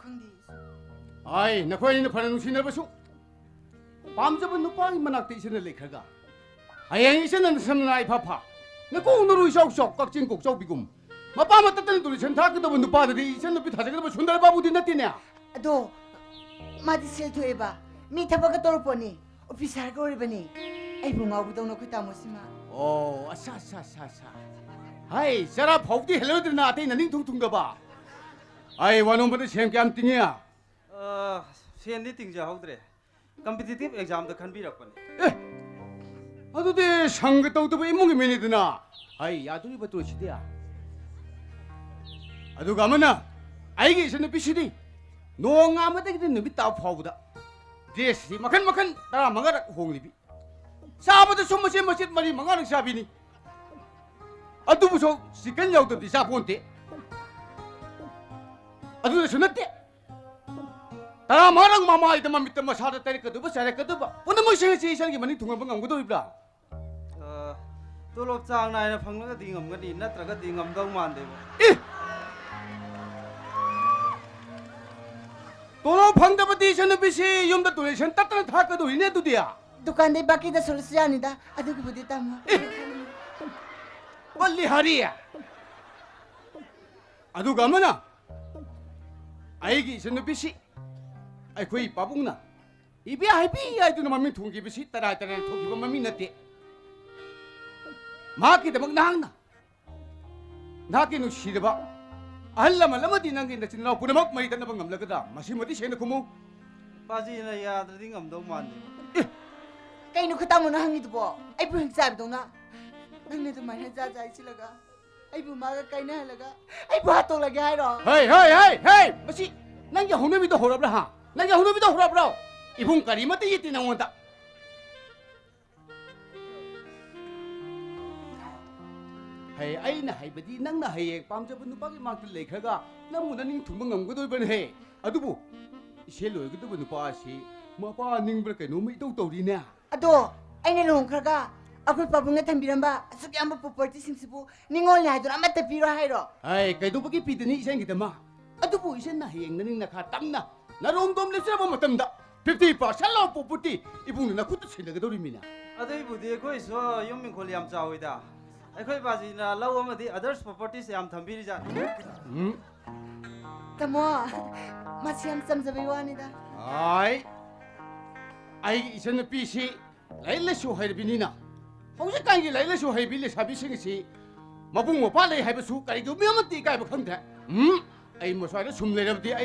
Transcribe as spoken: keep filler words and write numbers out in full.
ꯈꯪꯗꯦ꯫ ꯑꯩ ꯅꯈꯣꯏ ꯑꯅꯤꯅ ꯐꯅ ꯅꯨꯡꯁꯤꯅꯔꯕꯁꯨ, ꯄꯥꯝꯖꯕ ꯅꯨꯄꯥꯒꯤ ꯃꯅꯥꯛꯇ ꯏꯆꯟꯅ ꯂꯩꯈ꯭ꯔꯒ, ꯍꯌꯦꯡ ꯏꯆꯟꯅ ꯅꯁꯝ ꯅꯅꯥ ꯏꯐꯥ ꯐꯥ, ꯅꯀꯣꯛ ꯅꯔꯨ ꯏꯆꯥꯎ ꯆꯥꯎ ꯀꯛꯆꯤꯡ ꯀꯣꯛꯆꯥꯎꯕꯤꯒꯨꯝ, ꯃꯄꯥ ꯃꯇꯠꯇꯅ ꯇꯨꯔꯤꯁꯟ ꯊꯥꯛꯀꯗꯕ ꯅꯨꯄꯥꯗꯗꯤ ꯏꯆꯟꯅꯨꯄꯤ ꯊꯥꯖꯒꯗꯕ ꯁꯨꯟꯗꯔ ꯕꯥꯕꯨꯗꯤ ꯅꯠꯇꯦꯅꯦ꯫ ꯑꯗꯣ ꯃꯥꯗꯤ ꯁꯦꯜ ꯊꯣꯛꯑꯦꯕ, ꯃꯤ ꯊꯕꯛꯀ ꯇꯧꯔꯛꯄꯅꯤ, ꯑꯣꯐꯤꯁꯥꯔꯒ ꯑꯣꯏꯔꯤꯕꯅꯤ꯫ ꯑꯩꯕꯨ ꯉꯥꯎꯕꯗꯧꯅ ꯑꯩꯈꯣꯏ ꯇꯥꯃꯣꯁꯤꯃ꯫ ꯑꯣ, ꯑꯁꯥ, ꯑꯁꯥ, ꯑꯁꯥ, ꯑꯁꯥ꯫ ꯍꯩ, ꯆꯔꯥ ꯐꯥꯎꯗꯤ ꯍꯦꯜꯂꯣꯏꯗꯅ ꯑꯇꯩ ꯅꯅꯤꯡ ꯊꯨꯡ ꯊꯨꯡꯗꯕ꯫ ꯑꯩ ꯋꯥ ꯅꯣꯝꯕꯗ ꯁꯦꯟ ꯀꯌꯥꯝ ꯇꯤꯡꯉꯤ? ꯑ, ꯁꯦꯟꯗꯤ ꯇꯤꯡꯖꯍꯧꯗ꯭ꯔꯦ꯫ ꯀꯝꯄꯤꯇꯤꯇꯤꯚ ꯑꯦꯛꯖꯥꯝꯗ ꯈꯟꯕꯤꯔꯛꯄꯅꯤ꯫ ꯑꯦ, ꯑꯗꯨꯗꯤ ꯁꯪꯒ ꯇꯧꯗꯕ ꯏꯃꯨꯡꯒꯤ ꯃꯤꯅꯤꯗꯅ꯫ ꯑꯩ ꯌꯥꯗꯣꯔꯤꯕ ꯇꯣꯏꯁꯤꯗꯤ꯫ ꯑꯗꯨꯒ ꯑꯃꯅ, ꯑꯩꯒꯤ ꯏꯆꯟꯅꯨꯄꯤꯁꯤꯗꯤ ꯅꯣꯡꯉꯥꯟꯕꯗꯒꯤꯗꯤ ꯅꯨꯃꯤꯠ ꯇꯥꯕ ꯐꯥꯎꯕꯗ ꯗ꯭ꯔꯦꯁꯁꯤ ꯃꯈꯟ ꯃꯈꯟ ꯇꯔꯥꯃꯉꯥꯔꯛ ꯍꯣꯡꯂꯤꯕꯤ꯫ ꯆꯥꯕꯗꯁꯨ ꯃꯆꯦꯠ ꯃꯆꯦꯠ ꯃꯔꯤ ꯃꯉꯥꯔꯛ ꯆꯥꯕꯤꯅꯤ꯫ ꯑꯗꯨꯕꯨꯁꯨ ꯆꯤꯛꯀꯟ ꯌꯥꯎꯗꯕꯗꯤ ꯆꯥ ꯄꯣꯟꯇꯦ꯫ ꯑꯗꯨꯗꯁꯨ ꯅꯠꯇꯦ, ꯇꯔꯥꯃꯉꯥꯔꯛ ꯃꯃꯥꯏꯗ, ꯃꯃꯤꯠꯇ, ꯃꯁꯥꯗ ꯇꯩꯔꯛꯀꯗꯧꯕ, ꯆꯥꯏꯔꯛꯀꯗꯧꯕ ꯄꯨꯝꯅꯃꯛꯁꯦ ꯏꯆꯦ ꯏꯆꯟꯒꯤ ꯃꯅꯤꯡ ꯊꯨꯡꯍꯟꯕ ꯉꯝꯒꯗꯧꯔꯤꯕ꯭ꯔꯥ? ꯑ, ꯇꯣꯂꯣꯞ ꯆꯥꯡ ꯅꯥꯏꯅ ꯐꯪꯂꯒꯗꯤ ꯉꯝꯒꯅꯤ, ꯅꯠꯇ꯭ꯔꯒꯗꯤ ꯉꯝꯗꯧ ꯃꯥꯟꯗꯦꯕ꯫ ꯑꯦ! ꯇꯣꯂꯣꯞ ꯐꯪꯗꯕꯗꯤ ꯏꯆꯟꯅꯨꯄꯤꯁꯤ ꯌꯨꯝꯗ ꯇꯨꯔꯤꯁꯟ ꯇꯠꯇꯅ ꯊꯥꯛꯀꯗꯧꯔꯤꯅꯦ ꯑꯗꯨꯗꯤ꯫ ꯗꯨꯀꯥꯟꯗꯩ ꯕꯥꯀꯤꯗ ꯁꯣꯜꯂꯁꯨ ꯌꯥꯅꯤꯗ, ꯑꯗꯨꯒꯤꯕꯨꯗꯤ ꯇꯥꯃꯣ꯫ ꯑꯦ! ꯕꯜꯂꯤꯍꯥꯔꯤ! ꯑꯗꯨꯒ ꯑꯃꯅ, ꯑꯩꯒꯤ ꯏꯆꯟꯅꯨꯄꯤꯁꯤ ꯑꯩꯈꯣꯏ ꯄꯥꯕꯨꯡꯅ ꯏꯕꯤ ꯍꯥꯏꯕꯤ ꯍꯥꯏꯗꯨꯅ ꯃꯃꯤꯡ ꯊꯣꯟꯈꯤꯕꯁꯤ ꯇꯔꯥꯏ ꯇꯔꯥꯏꯅ ꯊꯣꯟꯈꯤꯕ ꯃꯃꯤꯡ ꯅꯠꯇꯦ꯫ ꯃꯍꯥꯛꯀꯤꯗꯃꯛ ꯅꯍꯥꯛꯅ, ꯅꯍꯥꯛꯀꯤ ꯅꯨꯡꯁꯤꯔꯕ ꯑꯍꯜ ꯂꯃꯟ ꯑꯃꯗꯤ ꯅꯪꯒꯤ ꯅꯆꯤꯟ ꯅꯅꯥꯎ ꯄꯨꯝꯅꯃꯛ ꯃꯔꯤ ꯇꯠꯅꯕ ꯉꯝꯂꯒꯗ꯭ꯔꯥ? ꯃꯁꯤꯃꯗꯤ ꯁꯦꯡꯅ ꯈꯨꯝꯃꯨ꯫ ꯄꯥꯖꯤꯅ ꯌꯥꯗ꯭ꯔꯗꯤ ꯉꯝꯗꯧ ꯃꯥꯟꯗꯦ꯫ ꯑꯦ! ꯀꯩꯅꯣ ꯈꯨꯇꯥꯃꯣꯅ ꯍꯪꯉꯤꯗꯨꯕꯣ? ꯑꯩꯕꯨ ꯍꯦꯛ ꯆꯥꯏꯕꯗꯧꯅ ꯅꯪꯅ ꯑꯗꯨꯃꯥꯏꯅ ꯖꯥ ꯖꯥ ꯏꯁꯤꯜꯂꯒ ꯑꯩꯕꯨ ꯃꯥꯒ ꯀꯥꯏꯅꯍꯜꯂꯒ ꯑꯩꯕꯨ ꯍꯥꯠꯇꯣꯛꯂꯒꯦ ꯍꯥꯏꯔꯣ? ꯍꯩ, ꯍꯩ, ꯍꯩ, ꯍꯩ! ꯃꯁꯤ ꯅꯪꯒꯤ ꯍꯧꯅꯕꯤꯗꯣ ꯍꯧꯔꯕ꯭ꯔꯥ, ꯍꯥ? ꯅꯪꯒꯤ ꯍꯧꯅꯕꯤꯗꯣ ꯍꯧꯔꯕ꯭ꯔꯣ? ꯏꯕꯨꯡ ꯀꯔꯤꯃꯠꯇ ꯌꯦꯠꯇꯦ ꯅꯪꯉꯣꯟꯗ꯫ ꯍꯩ, ꯑꯩꯅ ꯍꯥꯏꯕꯗꯤ ꯅꯪꯅ ꯍꯌꯦꯡ ꯄꯥꯝꯖꯕ ꯅꯨꯄꯥꯒꯤ ꯃꯥꯛꯇ ꯂꯩꯈ꯭ꯔꯒ ꯅꯪꯕꯨ ꯅꯅꯤꯡ ꯊꯨꯡꯕ ꯉꯝꯒꯗꯣꯔꯤꯕꯅꯦ꯫ ꯑꯗꯨꯕꯨ ꯏꯆꯦ ꯂꯣꯏꯒꯗꯕ ꯅꯨꯄꯥ ꯑꯁꯤ ꯃꯄꯥ ꯅꯤꯡꯕ꯭ꯔꯥ ꯀꯩꯅꯣꯝꯃ ꯏꯇꯧ ꯇꯧꯔꯤꯅꯦ꯫ ꯑꯗꯣ ꯑꯩꯅ ꯂꯨꯍꯣꯡꯈ꯭ꯔꯒ ꯑꯩꯈꯣꯏ ꯄꯥꯕꯨꯡꯅ ꯊꯝꯕꯤꯔꯝꯕ ꯑꯁꯨꯛ ꯌꯥꯝꯕ ꯄ꯭ꯔꯣꯄꯔꯇꯤꯁꯤꯡꯁꯤꯕꯨ ꯅꯤꯡꯉꯣꯜꯅꯦ ꯍꯥꯏꯗꯨꯅ ꯑꯃꯠꯇ ꯄꯤꯔꯣ ꯍꯥꯏꯔꯣ? ꯍꯩ, ꯀꯩꯗꯧꯕꯒꯤ ꯄꯤꯗꯅꯤ ꯏꯆꯟꯒꯤꯗꯃꯛ? ꯑꯗꯨꯕꯨ ꯏꯆꯟꯅ ꯍꯌꯦꯡ ꯅꯅꯤꯡ ꯅꯈꯥ ꯇꯝꯅ ꯅꯔꯣꯝꯗꯣꯝ ꯂꯦꯞꯆꯔꯕ ꯃꯇꯝꯗ fifty percent of property ꯏꯕꯨꯡꯅ ꯅꯈꯨꯠꯇ ꯁꯤꯟꯅꯒꯗꯧꯔꯤꯃꯤꯅ꯫ ꯑꯗꯨꯏꯕꯨꯗꯤ ꯑꯩꯈꯣꯏꯁꯨ ꯌꯨꯝ ꯏꯪꯈꯣꯜ ꯌꯥꯝ ꯆꯥꯎꯋꯤꯗ꯫ ꯑꯩꯈꯣꯏ ꯕꯥꯖꯤꯅ ꯂꯧ ꯑꯃꯗꯤ others properties ꯌꯥꯝ ꯊꯝꯕꯤꯔꯤꯖꯥꯠꯅꯤ꯫ ꯎꯝ, ꯇꯥꯃꯣ, ꯃꯁꯤ ꯌꯥꯝ ꯆꯝꯖꯕꯩ ꯋꯥꯅꯤꯗ꯫ ꯑꯥꯏ, ꯑꯩꯒꯤ ꯏꯆꯟꯅꯨꯄꯤꯁꯤ ꯂꯥꯏꯔꯤꯛ ꯂꯥꯏꯁꯨ ꯍꯩꯔꯕꯤꯅꯤꯅ ꯍꯧꯖꯤꯛꯀꯥꯟꯒꯤ ꯂꯥꯏꯔꯤꯛ ꯂꯥꯏꯁꯨ ꯍꯩꯕꯤ ꯂꯩꯁꯥꯕꯤꯁꯤꯡ ꯑꯁꯤ ꯃꯕꯨꯡ ꯃꯧꯄ꯭ꯋꯥ ꯂꯩ ꯍꯥꯏꯕꯁꯨ ꯀꯔꯤꯒꯨꯝꯕ ꯑꯃꯠꯇ ꯏꯀꯥꯏꯕ ꯈꯪꯗ꯭ꯔꯦ꯫ ꯎꯝ, ꯑꯩ ꯃꯁ꯭ꯋꯥꯏꯗ ꯁꯨꯝ ꯂꯩꯔꯕꯗꯤ ꯑꯩ